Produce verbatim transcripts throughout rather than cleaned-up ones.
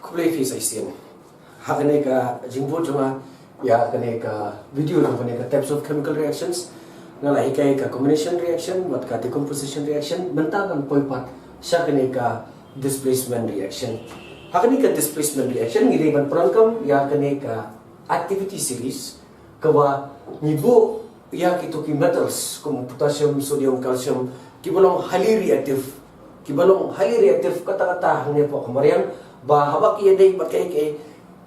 Khublei phi sa shisien. Ha kane ka jingbud jong nga ïa kane ka video jong kane ka types of chemical reactions, nga la hikai ka combination reaction bad ka decomposition reaction. Mynta ngan poi pat sha kane ka displacement reaction. Ha kane ka displacement reaction ngi dei ban pyndonkam ïa kane ka activity series kaba ngi buh ïa kito ki metals kum potassium, sodium, calcium, kiba long highly reactive, kiba long highly reactive katta katta hangne hapoh ka mariang, ba haba ki ïadei bad kaei kaei.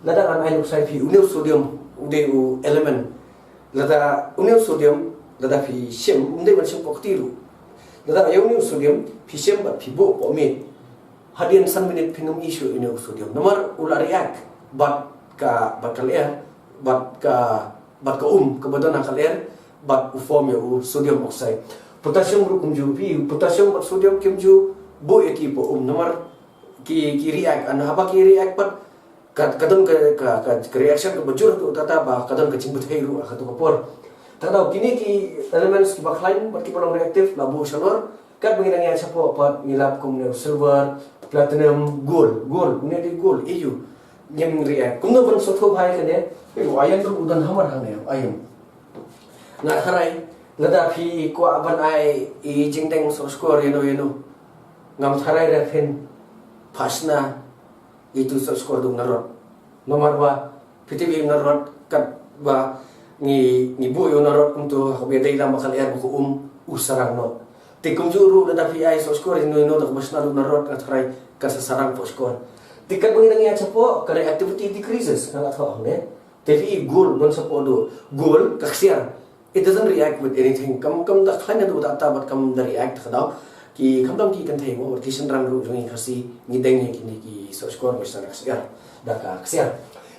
Lada ngan ai nuksa ïa phi, une u sodium u dei u element. Lada une u sodium, lada phi shim, ym dei ban shim hapoh kti ruh. Lada ïa une u sodium phi shim bad phi buh hapoh miej, hadien san minit phin ym i shuh ïa une u sodium, namar u la react bad ka, bad ka lyer, bad ka, bad ka um kaba don ha ka lyer, bad u form ïa u sodium oxide. Potassium ruh kumjuh, phi, potassium bad sodium kim ju buh ïa ki hapoh um, namar ki, ki react, and haba ki react pat ka, ka don ka, ka, ka, ka reaction kaba jur haduh katta ba ka don ka jingbthei ruh ha kato ka por. Te kata kine ki elements kiba khlaiñ bad kiba long reactive la buh shalor. Katba ngi dang ïaid shapoh pat ngi lap kumne u silver, platinum, gold, gold, une dei gold, Au. Ngim react. Kumno ban sngewthuh bha ïa kane? Ei, u iron ruh u don hamar hangne, u iron. Nga tharai lada phi kwah ban ai i jingdeng sohskor ïano ïano, ngam tharai re phin phah shna itu sohskor da u narod. Namar ba phi tip u narod katba ngi, ngi buh ïa u narod kumto, ha kaba ïadei lang bad ka lyer bad ka um, u sarang noh. Te kumjuh ruh lada phi ai sohskor ïano ïano da kaba shna da u narod, nga tharai kan sa sarang sohskor. Te katba ngi dang ïaid shapoh ka reactivity decreases, nga la thoh hangne. Te phi i gold don shapoh, duh gold ka ksiar. It doesn't react with anything. Kam, kam da khlaiñ haduh katta bad kam da react, ka daw ki, kam dang ki kynthei mo, bad ki shynrang ruh jong ngi Khasi ngi deng ïa kine ki sohskor ba shna da ka ksiar, da ka ksiar.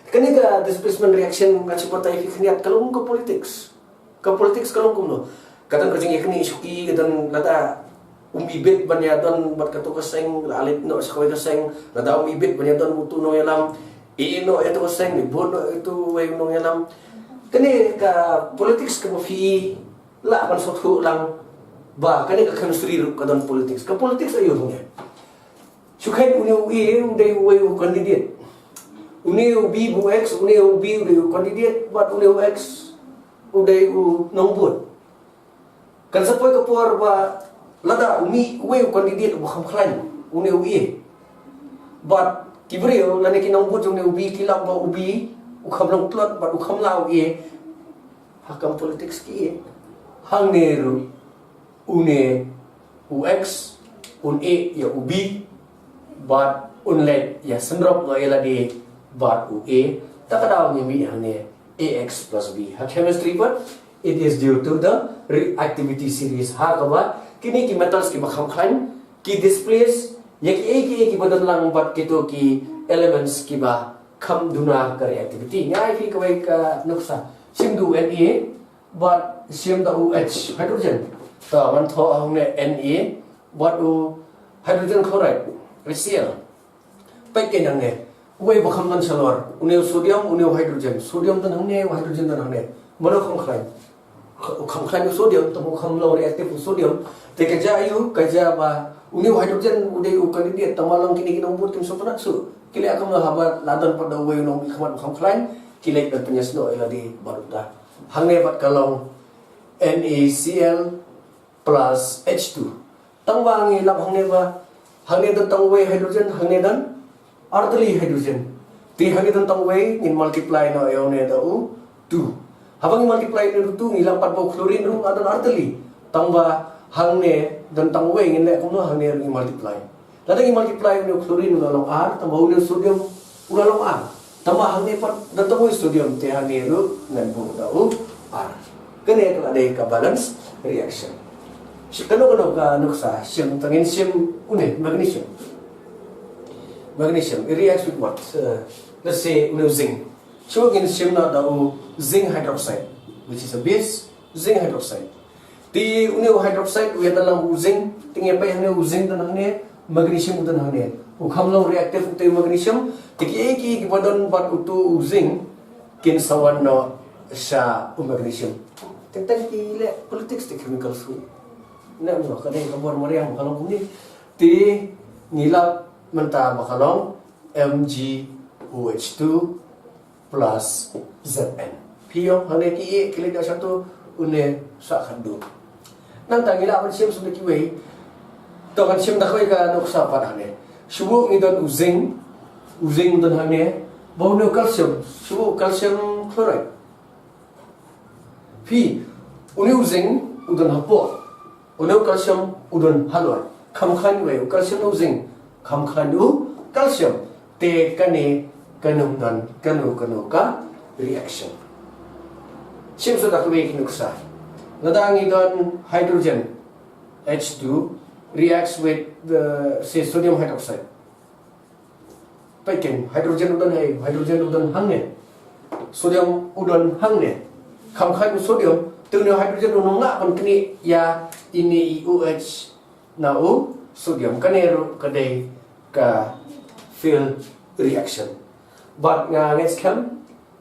Kane ka displacement reaction nga shu batai phi khyndiat, ka long ka politics. Ka politics ka long kumno? Ka don ka jingïakynduh shuki, ka don lada um ibit ban ïadon bad kato ka seng, la leit noh sha kawei ka seng, lada um ibit ban ïadon uto u nongïalam, ïeh noh ïa uto ka seng, bud noh ïa uto uwei u nongïalam. Kane ka politics kaba phi lah ban sngewthuh lang ba kane ka chemistry ruh ka don politics. Ka politics aïu hangne? Shu kheiñ une u A u dei uwei u candidate. Une u B, u X, une u B u dei u candidate, bad une u X u dei u nongbud. Kan sa poi ka por ba lada u mih uwei u candidate uba kham khlaiñ, une u A, bad ki briew lane ki nongbud jong une u B ki lap ba u B u kham long tlot bad u kham lah u A, ha kam politics ki ïeh. Hangne ruh une u X un ïeh ïa u B bad un leit ïa synrop noh ïa lade bad u A. Ta ka daw ngi mih hangne A X plus B. Ha chemistry pat, it is due to the reactivity series. Ha kaba kine ki metals kiba kham khlaiñ ki displace ïa kiei kiei kiba don lang bad kito ki elements kiba kham duna ka reactivity. Nga ai phi kawei ka nuksa. Shim da u Na bad shim da u H, hydrogen. Ta, wan thoh hangne Na bad u hydrogen chloride, HCl. Peit kein hangne. Uwei ba kham don shalor? Une u sodium, une u hydrogen. Sodium don hangne, u hydrogen don hangne. Mano kham khlaiñ? Kh-, kham khlaiñ u sodium, tang u kham long reactive u sodium. Te ka jia aïu? Ka jia ba une u hydrogen u dei u candidate, tang ma long kine ki nongbud kim sngewtynnat shuh. Ki leh kumno haba la don pat da uwei u nongmihkhmat ba kham khlaiñ, ki leit ban pynïasnoh ïa lade bad uta. Hangne pat ka long NaCl plus H two. Tang ba ngi lap hangne ba hangne don tang uwei hydrogen, hangne don artylli hydrogen. Te hangne don tang uwei, ngin multiply noh ïa une da u two. Haba ngi multiply une da u two, ngi lap pat ba u chlorine ruh la don artylli. Tang ba hangne don tang uwei, ngin leh kumno? Hangne ruh ngi multiply. Lada ngi multiply, une u chlorine u la long ar, tang ba une u sodium u la long ar. Tang ba hangne pat don tang uwei sodium, te hangne ruh ngan buh da u ar. Kane ka la dei ka balance reaction. Shi kano kano ka nuksa, shim, tang ngin shim une magnesium. Magnesium, it reacts with what? Uh, let's say, une u zinc. Shu ngin shim noh da u zinc hydroxide, which is a base, zinc hydroxide. Te une u hydroxide u ïadon lang u zinc, te ngi peit hangne u zinc don hangne, magnesium u don hangne. U kham long reactive uta u magnesium, te kiei kiei kiba don bad uta u zinc kin sa wan noh sha u magnesium. Teng teng ki leh politics te chemical shuh. Ne mo, ka dei ka bor mariang ba ka long kumne. Te ngi lap mynta ba ka long M G O H two plus Z N. Phi ïoh hangne ki ïeh ki leit da shatu, une sa khatduh. Nangta ngi lah ban shim shuh da kiwei. To kan shim da kawei ka nuksa pat hangne. Shuh ngi don u zinc, u zinc u don hangne. Ba une u calcium, shuh calcium chloride. Phi, une u zinc u don hapoh, une u calcium u don halor. Kham khlaiñ wei u calcium u zinc, kham khlaiñ u calcium. Te kane kano don kano kano ka reaction. Shim shuh da kawei ki nuksa. Lada ngi don hydrogen H two reacts with the, say, sodium hydroxide. Peit keiñ, hydrogen u don hei, hydrogen u don hangne. Sodium u don hangne. Kham khlaiñ u sodium, te une u hydrogen un ym lah ban knieh ïa ine i OH na u sodium. Kane ruh ka dei ka field reaction. Bad nga ngeit skhem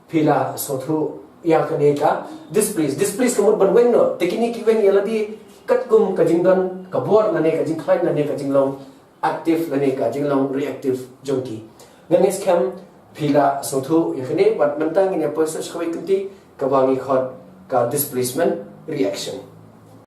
phi la sngewthuh ïa kane ka displace. Displace ka mut ban weng noh. Te kine ki weng ïa lade katkum ka jingdon ka bor lane ka jingkhlaiñ lane ka jinglong active lane ka jinglong reactive jong ki. Nga ngeit skhem phi la sngewthuh ïa kane, bad mynta ngin ïa poi sha kawei ka kti kaba ngi khot ka displacement reaction.